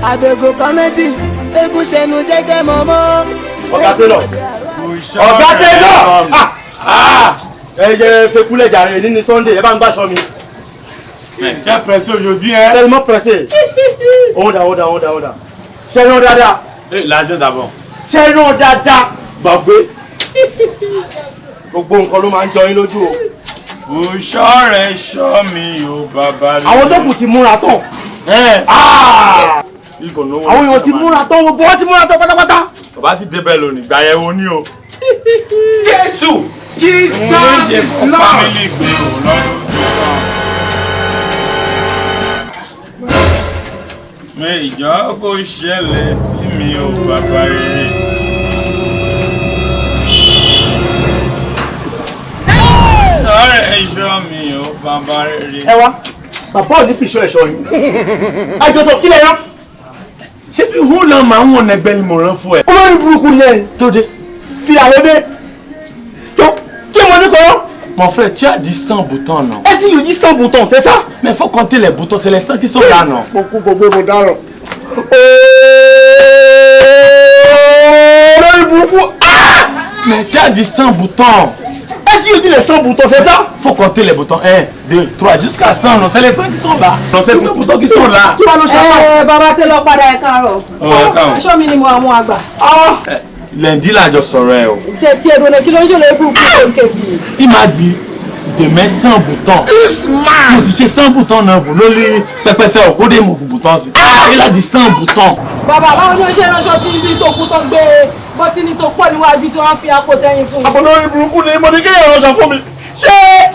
Àgbègò kọ́mẹ́tì, eégún ṣẹnu jẹ́jẹ́ mọ́mọ́. Ọ̀gá télọ̀, ọ̀gá télọ̀, ẹ jẹ́ fekúlẹ̀ jàre ní Sunday, ẹ bá ń gbàṣọ mi. J'ai pressé aujourd'hui, hein. Tellement pressé. Ó dà, ó dà, ó dà, ó dà. Ṣé iná dáadáa? L'argent d'abord. Ṣé iná dáadáa? Gbàgbé. Gbogbo nǹkan ló máa ń jọ yín lójú o. Òṣọ́ rẹ̀ ṣọ́ mi o bàbá rẹ̀. Àwọn tó kù ti múra tán. Àwọn èèyàn ti múra tán, gbogbo wọn ti múra tán pátápátá. Bàbá sì débẹ̀ lónìí, gbàyẹ̀wò ní o. Jésù! Jesus is Lord! Family gbé o lọ́dún tó kàn. Mi ìjọ kò ṣẹlẹ̀ sí mi o bàbá rere. Ọ̀rẹ́ ẹ̀ṣọ́ mi o bàbá rere. Ẹ wá, bàbá ò ní fi ìṣọ́ ẹ̀ṣọ́ yín. Àjọsọ kí lè rán. Ṣé bí hún náà máa ń wọ̀n ẹgbẹ́ ni mo rán fún ẹ? Olórí burúkú ni ẹ. Tó dé. Fi àwọn dé. Tó kí mo ní kọ́ rán. Mon frère, tu as dit 100 boutons, non? Est-ce qu'il dit 100 boutons, c'est ça? Mais faut compter les boutons, c'est les 100 qui sont là, non? Mo kú gbogbo mo dáràn. Olórí burúkú. Mais tu as dit 100 boutons. Est-ce qu'il dit les 100 boutons, c'est ça? Faut compter les boutons. 1, 2, 3, jusqu'à 100, non? C'est les 100 qui sont là. Non, c'est 100 boutons qui sont là. Kí wàá ló ṣe aṣọ? Bàbá télọ̀ padà, ẹ káàárọ̀. Aṣọ mi ni mo àwọn àgbà. Lundi là, je sọ̀rọ̀ ẹ o. Ṣé tí ẹ̀rọ náà kí ló ń ṣòro ebú kí ló ń kejì? Il m'a dit de mettre 100 boutons. Mo sì ṣe 100 boutons náà fún lórí pẹpẹsẹ òkúdé mo fún boutons sí. Il a dit 100 boutons. Bàbá, báwo ni ó ṣe ránṣọ tí ibi tó kú tó gbé bọ́tínì tó pọ̀ níwájú tí wọ́n fi àpò sẹ́yìn fún? Àpò lórí burúkú ni mo ní kí èèyàn ránṣọ fún mi. Ṣé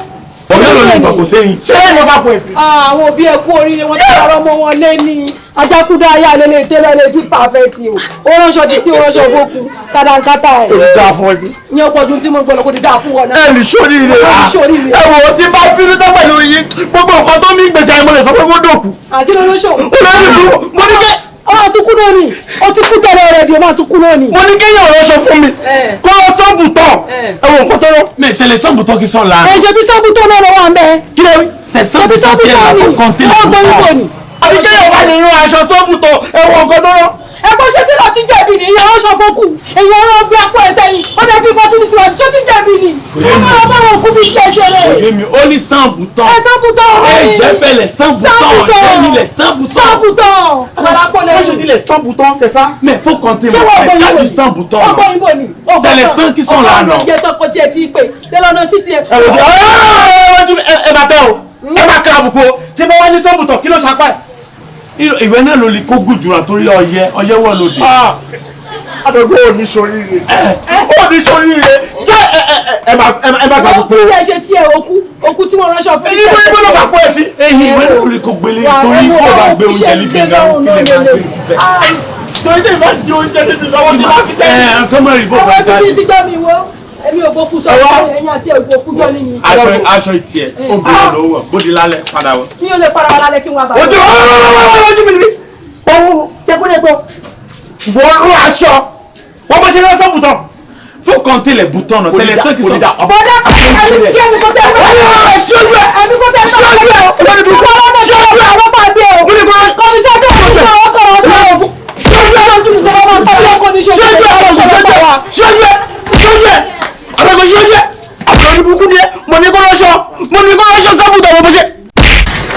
Ọ̀gá ló lè fàkó sẹ́yìn. Ṣé èèyàn fàkó ẹ̀sìn? Àwọn òbí ẹ kú oríire, wọn ti sọ̀rọ̀ ọmọ wọn lé ní ajákúdá ayé àlélẹ́ tẹ́lẹ̀ lè ti pàfẹ́tì o. Ó ránṣọ títí ó ránṣọ bókun sàdánkátà ẹ̀. Èyí dáa fún ẹbí. Ìyẹn pọ̀ ju tí mo gbọ́dọ̀ kó ti dáa fún wọn náà. Ẹ lè sórí rẹ. Ẹ lè sórí rẹ. Ẹ wò ó tí bá bínú tán pẹ̀lú yín, gbogbo nǹkan tó ní gbèsè àìmọ̀ lè sọ pé kó dòkú. Àkínú ló ṣò. Olórí burúkú mo ní kẹ́. Ó máa tún kú náà ni, ó ti kú tẹ́lẹ̀ rẹ̀ bí ó máa tún kú náà ni. Mo ní kéèyàn ránṣọ fún mi. Kó lọ 100 boutons. Ẹ wo nǹkan tó rán. Mais c'est les 100 boutons qui sont là. Ẹ ṣe bí 100 boutons náà lọ́wọ́ à ń bẹ. Kí ló wí? C'est 100 boutons qui est là, faut compter les boutons. Àbí kéèyàn bá lè rán aṣọ 100 boutons, ẹ wo nǹkan tó rán. Ẹ̀gbọ́n ṣé tí lọ ti jẹ̀bi ni ìyẹn ránṣọ fókù, èyàn rán gbé àpò ẹ̀ sẹ́yìn, ó lè fi bọ́tí ní síwájú, ṣé ti jẹ̀bi ni? Ó máa bá wọn kú bí iṣẹ́ ṣe rẹ̀. Òye mi, ó ní 100 boutons. Ẹ 100 boutons. Ẹ j'ai fait les 100 boutons, j'ai mis les 100 boutons. 100 boutons. Voilà pour les. Moi je dis les 100 boutons, c'est ça? Mais faut compter mon frère, tu as dit 100 boutons. C'est les 100 qui sont là, non? Ẹ sọ kò tiẹ̀ ti pè, tẹ́lọ̀ náà sí tiẹ̀. Ẹ bá tẹ́ o, ẹ bá kẹ́ àbùkù o, tí bá wá ní 100 boutons, kí ló ṣapá ẹ̀? Ìwé náà ló lè kó gùdùrà torí ọyẹ ọyẹ wọ lóde. Àdàgbò ò ní soríire, ò ní soríire, jẹ́ ẹ má gbàgbọ́. Tí ẹ ṣe tí ẹ okú okú tí wọ́n ránṣọ fún. Ibo ibo ló fà pọ̀ ẹ sí. Eyín ìwé náà ló lè kó gbélé torí kó bá gbé oúnjẹ níbi ìnáwó kí lè máa gbé síbẹ̀. Torí tí ìbá di oúnjẹ níbi ìnáwó ni wọ́n fi sẹ́yìn. Ẹ ẹ kọ́mọ ìbò Ọwọ́ bàbá ibi tí sígbà mi wo èmi ò bókú sọ ẹ̀yìn àti ẹ̀gbọ́n kú jọ nìyí. Aṣọ ìtì ẹ̀ ó gbé lọ́wọ́ bóde lálẹ́ padà wọ. Mi ò lè padà wà lálẹ́ kí n wá bàbá. Ojú ojú mi ni òun jẹkúrẹ́gbọ́ wọ́n rún aṣọ wọ́n bó ṣe rán 100 boutons. Faut compter les boutons, non? C'est les 100 qui sont là. Bọ́dá ẹni kí ẹni kò tẹ́ ẹ ṣojú ẹ ẹni kò tẹ́ ẹ ṣojú ẹ olórí burúkú ṣojú ẹ wọ́n pàdé o kọ́mísẹ́ tó ń bọ̀ ọkọ̀ ọ̀dọ́ ṣojú ẹ ṣojú mi sọ́wọ́ máa ń pàdé ọkọ̀ ní ṣojú ṣojú ẹ ṣojú ẹ ṣojú ẹ ṣojú ẹ àbẹ̀kọ̀ ṣojú ẹ àbẹ̀kọ̀ burúkú ni ẹ mo ní kó ránṣọ mo ní kó ránṣọ 100 boutons mo bó ṣe.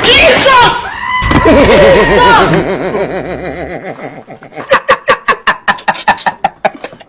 Jesus! Jesus!